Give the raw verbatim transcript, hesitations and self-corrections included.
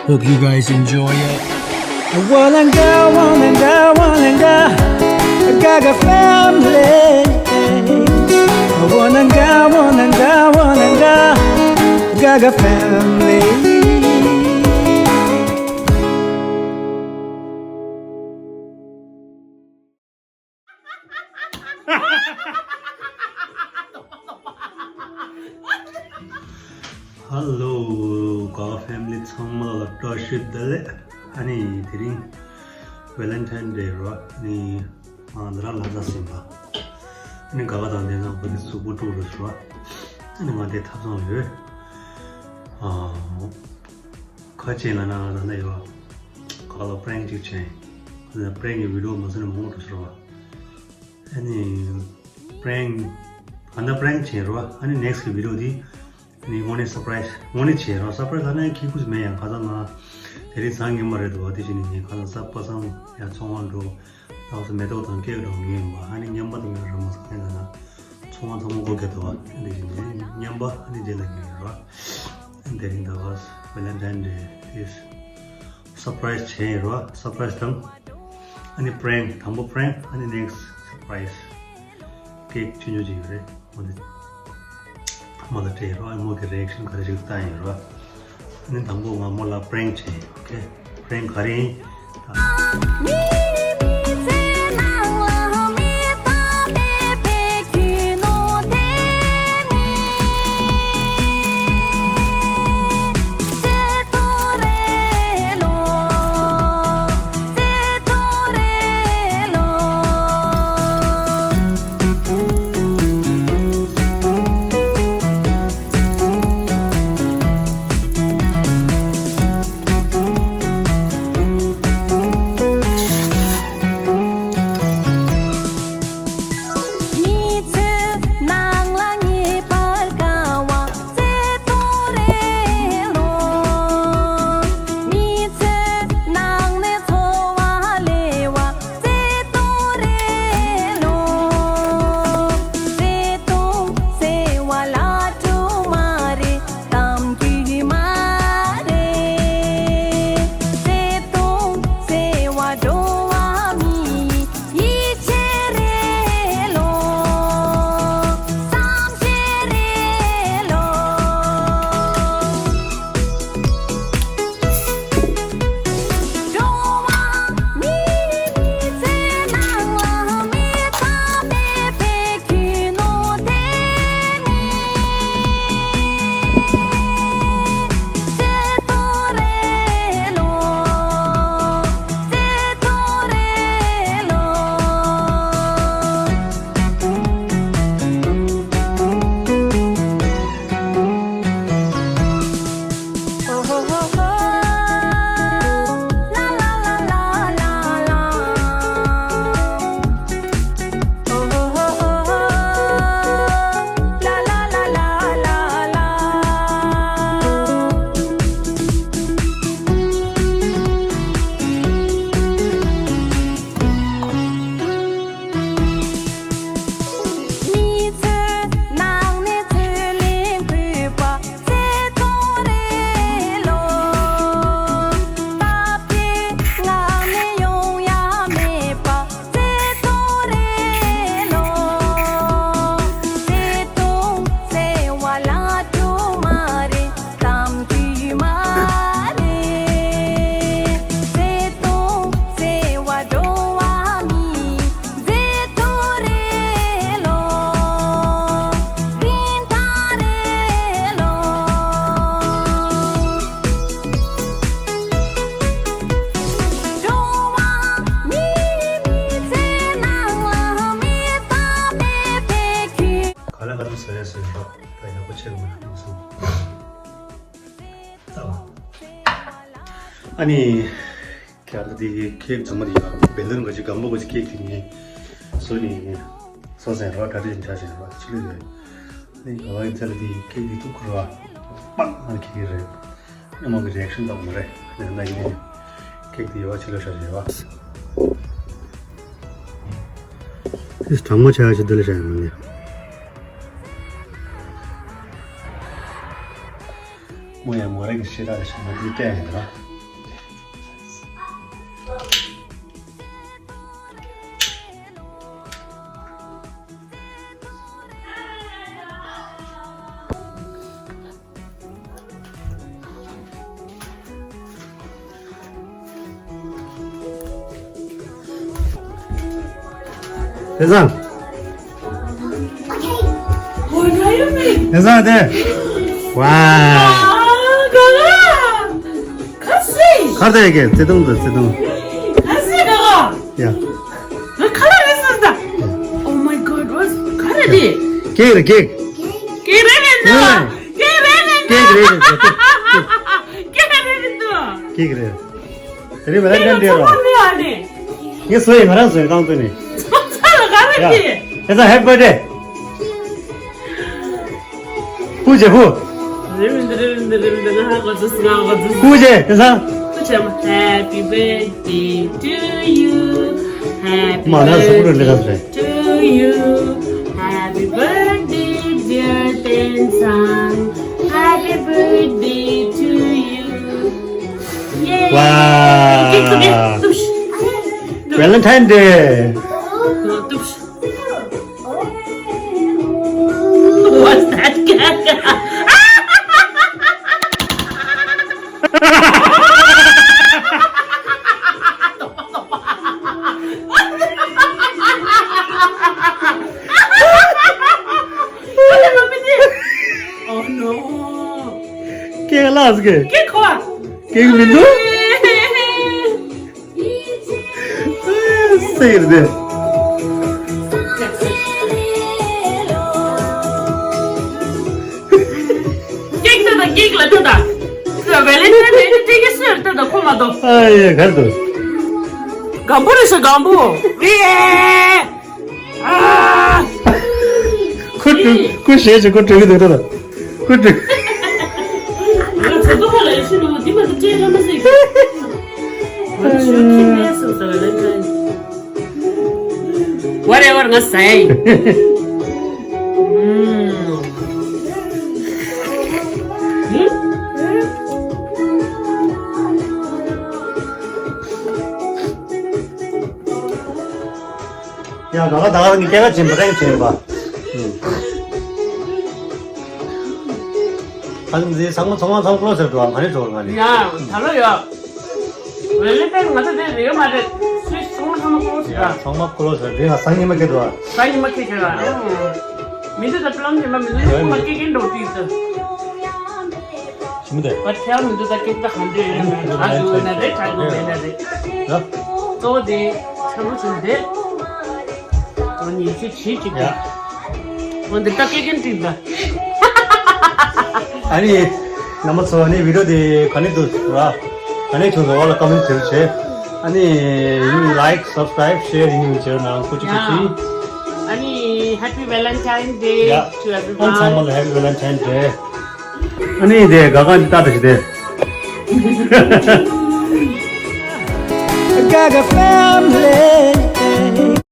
Hope you guys enjoy it. Wananga, wananga, wananga, Gaga family. Wananga, wananga, wananga, Gaga family. Hello, Gaga family ཚང་མ་ལ་བཀྲ་ཤིས་བདེ་ལེགས། ཨ་ནི་དེ་རིང་Valentine Day རེད་བ། ཨ་ནི་ང་འདི་རང་ལྷ་ས་ཟིན་པ། ཨ་ནི་ག་ག་དང་དེང་སང་ཁོ་ནི་གཟུགས་པོ་དཀྲུག་རེད་ཟེར་བ། ཨ་ནི་ང་དེ་ཐབ་ཚང་ལ་ཡོད། ཨ། ཁ་ཆེ་ལ་ན་ལ་ན་ཡོད། ག་ལ་prank ཅིག་བྱས། ཁོ་ཚོ་prank གི་video མ་བཟོས་ན་མང་པོ་འགྲོ་ཟེར་བ། ཨ་ནི་prank ག་འདྲ་prank བྱས་རོ། ཨ་ནི་next གི་video དེ་ཨ་ནི་དངོས་གནས་surprise དངོས་གནས་བྱས་རོ། surprise ལ་ན་ཁྱི་ཁུ་ཅི་མེད་ཡང་ཁ་སང་ང་དེ་རིང་སང་ཉིན་མ་རེད་འདུག་བ། དེ་བཞིན་ནི་ངས་ཁ་སང་གཟའ་པ་སངས་ཡང་ཚོང་བ་འགྲོ། ད་བ་ས་མེ་ཏོག་དང་ཀེག་འགྲོ་ངེས་ཡིན་པ། ཨ་ནི་ཉམས་པ་དང་ངས་རང་མ་ས་ཁན་ལ་ན་ཚོང་བ་ཚང་མ་སྒོ་རྒྱབ་འདུག་བ། དེ་བཞིན་ནི་ཉམས་པ་ཨ་ནི་རྗེས་ལ་ཉེས་ཡོད་རོ། དེ་རིང་ད་བ་Valentine Day is surprise བྱས་ཡིན་རོ། surprise དང་ཨ་ནི་prank དང་པོ་prank ཨ་ནི་next surprise ཀེག་ཆུང་ཆུང་ཅིག་ཡོད་རེད། འོ་འདི་ཕ་མ་ལ་སྤྲད་ཡིན་རོ། ཨ་ནི་མོ་གི་reaction ག་རེ་ཞིག་བལྟ་ཡིན་རོ། ཨ་ནི་དང་པོ་ང་མོ་ལ་prank བྱས་ཡིན། okay prank ག་རེ་ཡིན། ག་ལ་ག་ཚོད་ཟ་ཡ་ཟོས་ཤོག་ད་ཡག་པོ་ཆེ་གི་མ་རེད་མ་སོང་། ཨ་ནི། ཁྱེད་ཚོ་དེ་ཁེག་ཚང་མ་དེ་ཡང་བེ་ལོན་ག་ཅིག་སྒམ་པོ་ག་ཅིག་ཁེག་དེ་ནི་བཟོ་ནི་བཟོ་ཟེར་རོ། གྲ་སྒྲིག་བྱ་ཟེར་རོ། ཕྱི་ལོགས་ཡོད། ཨ་ནི་ག་བ་ཡིན་ཚ་ལ་དེ་ཁེག་དེ་ཐུག་ཁུར་བ་པང་ཨ་ནི་ཁེག་རེད། ཨ་མ་གི་རི་ཨེག་ཤན་ལྟ་བུ་མ་རེད། ཨ་ནི་ན་ཡིན་ནི་ཁེག་དེ་ཡོད་བ། ཕྱི་ལོགས་ཤ་ཟེར་བ། དེ་གྲང་མོ་ཆགས་ཤིག་འདི་ལ་བྱ་ཡོང་ནི། མོ་ཡང་མོ་རང་གི་ཤེས་རབ་ལ་བྱ་མ་དེ་སྤྲད་ཡིན་ར། དེང་སང་། དེང་སང་དེ། ཝའོ། ཨ། ག་ག་ག་སེ། ག་རེ་ཡིན་གྱི། བརྩེ་དུང་དང་བརྩེ་དུང་། ག་སེ། ག་ག་ཡ། ང་ཁ་ལག་རེད་ཟེར་ད། Oh my God, what? ག་རེ་རེད། ཀེག་རེད། ཀེག་ཀེག་རེད་མི་འདུག་ཀེག་རེད་མི་འདུག་ཀེག་རེད་མི་འདུག་ཀེག་རེད་མི་འདུག་ཀེག་རེད། དེ་རིང་ཝེ་ལན་ཊའིན་ཌེ་རེད་པ། ངས་བཟོས་ཡིན། ང་རང་བཟོས་ཡིན། རྐང་བཙུགས་ནས། ཚ་ལ་ག་རེ་ཡ། རེད། དེང་སང་ཧེ་པི་བར་ཐི་ཌེ། ཧུ་ཇེ་ཧུ། རེད་མི་འདུག་རེད་མི་འདུག་རེད་མི་འདུག་ང་ཧ་གོ་ཚོད་སི་ང་གོ་ཚོད་སི། ཧུ་ཇེ་དེང་སང་། ཧུ་ཇེ་མ། Happy birthday to you. Happy མ་ན་སུ་ཀུ་རུ་ལེ་ག་སུ་རེད། Birthday to you. Happy birthday, dear Tensang. Happy birthday to you. Yay. ཝའོ། ཀེག་ཏུ་ཀེག་ཏུ་ཤ། ཝེ་ལན་ཊའིན་ཌེ། ཏུ་ཤ། What's that? Oh no. ཀེག་ལགས་ཀྱི། ཀེག་ཁོ། ཀེག་མི་འདུག་སེ་ཡིར་དེ། ཀེག་ལྟ་དང་། ཀེག་ལ་ལྟ་དང་། ཝེ་ལན་ཊའིན་ཌེ་ཀེག་སུ་ཡིར་ལྟ་དང་། ཁོ་མ་གཏོགས། ཨ་ཡེ་གར་དུ། སྒམ་པོ་རེད་ཤག་སྒམ་པོ། ཨེ། ཨ། ཁོ་དྲུག་ཁོ་ཞེས་བྱས་ཁོ་དྲུག་གི་འདུག་ད། ཁོ་དྲུག་ང་ཚོ་ཏོ་ཧ་ལ་ཡོད་ཤི་ནོ་འདི་མ་ཏོ་ཅེ་ལ་མ་ཟིག་ང་ཚོ་ཁྱིམ་ནས་སོང་ས་ལ་ལན་ཅན། Whatever ང་ཟ་ཡ་ཡིན། ཡང་ག་ག་ད་ག་གི་སྐྱེ་ཁ་ཆེན་པོ་རེད་ཆེན་པ། ཨ་ནི་ཚང་མ་ཚང་མ་ཚང་མ་ཀློ་ཟེར་འདུག་ཨ་ནི་ཚོ་ང་ནི། ཡ་ད་ལོ་ཡ། ཝེ་ལི་ཏན་ང་ཚོ་དེ་རེད་མ་རེད། སུས་ཚང་མ་ཚང་མ་ཀློ་ཟེར་ཡ་ད། ཚང་མ་ཀློ་ཟེར་དེ་ང་སང་ཉིན་མ་སྐད་འདུག་ཨ། སང་ཉིན་མ་སྐད་ཁྱེད་ལ། མི་འདུག་ད་པི་ལང་ཉིན་མ་མི་འདུག་ཉིན་མ་སྐད་ཁྱེད་འགྲོ་དུས་ད། ཞི་མི་དེ། བ་ཁྱེད་མི་འདུག་ད་སྐད་ད་གང་འདྲ་ཡོད་ན་ང་ཚོ་ན་རེད་གྲ་གོ་མེད་ན་རེད། ཡ། གཙོ་བོ་དེ་ཆ་བོ་ཆུང་དེ། ཨོ་ཉིན་ཤས་ཆེ་གཅིག་ཡ། འོ་འདི་ལྟ་སྐད་ཀྱང་འགྲིག་པ། ཨ་ནི། རྣམ་པ་ཚོ་ཨ་ནི་བི་ཌི་ཡོ་འདི་ག་ནས་འདུག་ར། ག་ནས་བྱུང་འདུག་འོག་ལ་ཀོ་མེན་ཊི་བྱེད་རོགས་བྱེད། ཨ་ནི། ཡིན་ལའིཀ་སབ་སི་ཀ་རའིབ་ཤེར་ཡིན་ཡིན་བྱེད་རོགས་གནང་། སྐུ་གཅིག་སྐུ་གཅིག་ཨ་ནི། Happy Valentine's Day ཡ། to everyone. ཨང་ཚང་མ་ལ་Happy Valentine's Day. ཨ་ནི་དེ་ག་ག་འདི་ལྟ་ད་ཞིག་དེ། Gaga family.